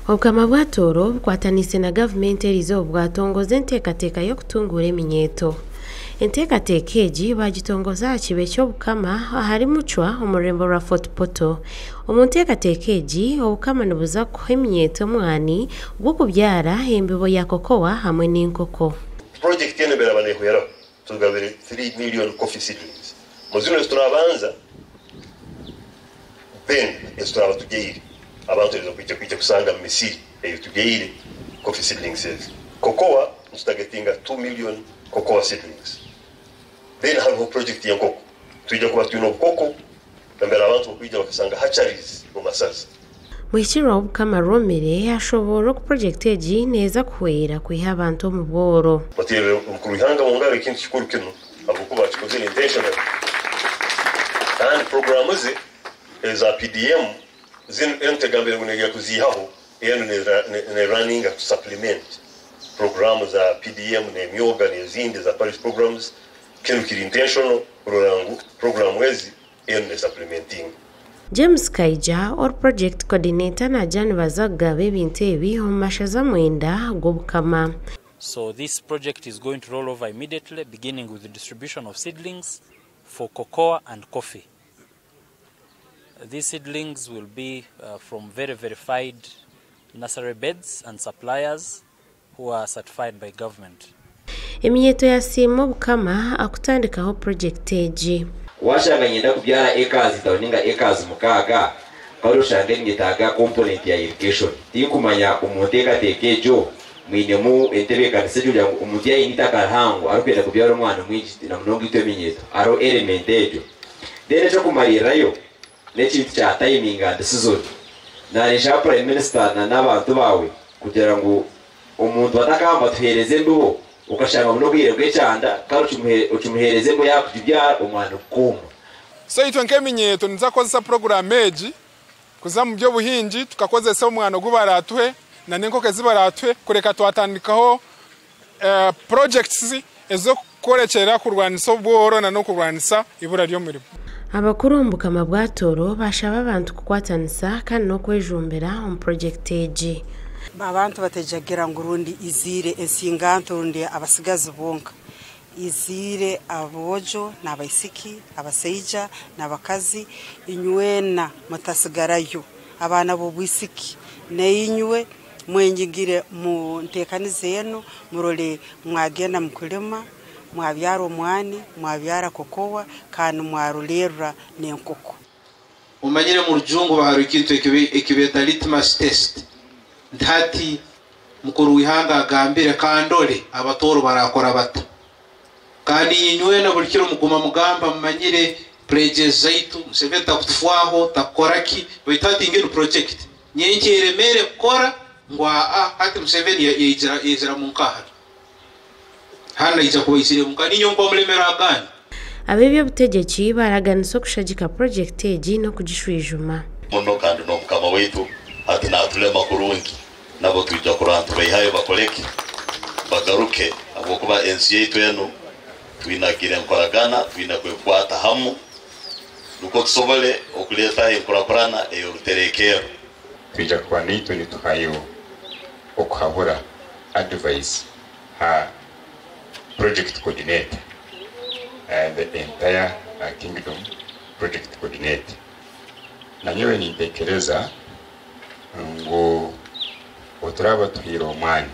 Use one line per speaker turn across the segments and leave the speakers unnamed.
Obukama bwa Tooro bukwataniise na gavumenti eriizooba bwatongoza enteekateeka y'okutunguura eminyeeto. Enteekateeka egi baagitongoza aha kibe ky'Obukama ahari Mucwa omu rurembo rwa Fort Portal. Omu nteekateeka egi, Obukama nibuza kuha eminyeeto omwani gw'okubyara embibo ya cocoa hamwe n'enkoko.
Purojekiti enu obu eraaba neehweraho, tugabire 3 million coffee seedlings mu zinu ezi turabanza then ezi turaaba tugyeire abantu eriza kwija kwija kusanga mu misiri ei tugyeire coffee seedlings ezi. Cocoa nitutagetinga 2 million cocoa seedlings then hariho project y'enkoko twija kuba twine obukoko nambere abantu bakwija bakasanga hatcheries mu masaza.
Muhikirwa w'Obukama Rwomire ashoboorora oku purojekiti egi neeza kuhwera kwiha abantu omu bworo.
Bateerere omukuru w'eihanga omu ngaro ekintu kikuru kinu ahabw'okuba akikozire intentionally kandi puroguraamu ze eza PDM zinu enu tegambire ngu neija kuziihaho enu ne runninga to supplement puroguraamu za PDM n'emyoga n'ezindi eza parish programs kinu kiri intentional kurora ngu puroguraamu ezi enu ne supplementinga.
James Kaija, ori Project Coordinator naagira nibaza kugaba ebintu ebi omu mashaza mwenda g'Obukama.
So this project is going to roll over immediately beginning with the distribution of seedlings for cocoa and coffee. These seedlings will be from very verified nursery beds and suppliers who are certified by government.
Eminyeeto yasiima Obukama akutandikaho purojekiti egi.
Waashanga niinyenda kubyara acres itaano nainga acres mukaaga, kare oshange niinyetaaga component ya irrigation. Tinkumanya omu nteekateeka egyo mwinemu entebeekanisa egyo kugira ngu omuntu yaaba aine eitaka rihango arikwenda kubyara omwani mwingi na munonga itwe eminyeeto, hariho element egyo. Then eky'okumariirirayo n'ekintu kya timing and season. Naanshaba Prime Minister na n'abantu baawe kugira ngu omuntu atakamba tuheereze embibo okashanga ngu n'obwire bw'ekyanda kare okimuheereza embibo yaakugibyara omwani gukooma.
So itwe nk'eminyeeto nituza kukozesa puroguraamu egi kuza omu by'obuhingi tukakozesa omwani ogu baraatuhe na n'enkoko ezi baraatuhe kureka twatandikaho projects ez'okworekyera kurwanisa obworo na n'okurwanisa eibura ry'omurimo.
Abakuru omu Bukama bwa Tooro baashaba abantu kukwatanisa kandi n'okwejumbira omu purojekiti egi.
Abantu batajagira ngu rundi iziire ensinganto rundi abasigazi bonka. Iziire aboojo n'abaisiki, abasaija n'abakazi, inywena mutasigarayo. Abaana b'obwisiki nainywe mwenyigire mu nteekaniza enu, murole mwagenda mukulima, mwabyara omwani, mwabyara kokowa kandi mwarolerra n'enkoko.
Omanyire mu Rujungu hariho ekintu eki beeta litmus test, nti hati mukuru w'ihanga agambire kandore Abatooro barakora bata. Kandi inywena buli kiro muguma mugamba mumanyire pledges zaitu, Museveni takutufwaho, takukora ki, baitu hati nginu project nyenki eremere kukora ngu aa hati Museveni yaizira mu nkaha hanu aija kuba aizire mu nkaha ninyo nkuba mulemera aganyu.
Ab'eby'obutegyeki baaraganisa okushagika purojekiti egi n'okugishwijuma.
Muno kandi n'omukama waitu hati natulema kurungi nabo twija kurora ntubaihayo bakoleki bagaruke habwokuba ensi yaitu enu twinagire enkoragana twine kwekwata hamu nukwo tusobole okuleetaho enkurakurana ey'oruterekerro.
Twija kuba naitwe nituhayo okuhabura, advice, ha project coordinator, the entire kingdom project coordinator. Nanyowe nintekereza ngu oturaba tuhaire omwanya.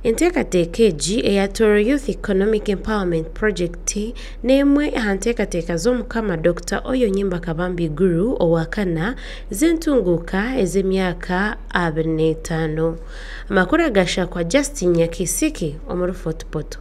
Enteekateeka egi eya Tooro Youth Economic Empowerment Project n'emwe aha nteekateeka z'Omukama Dokita Oyo Nyimba Kabambi Iguru owakana z'entunguuka ez'emyaka 25. Amakuru agashakwa Justin Nyakisiki omuri Fort Portal.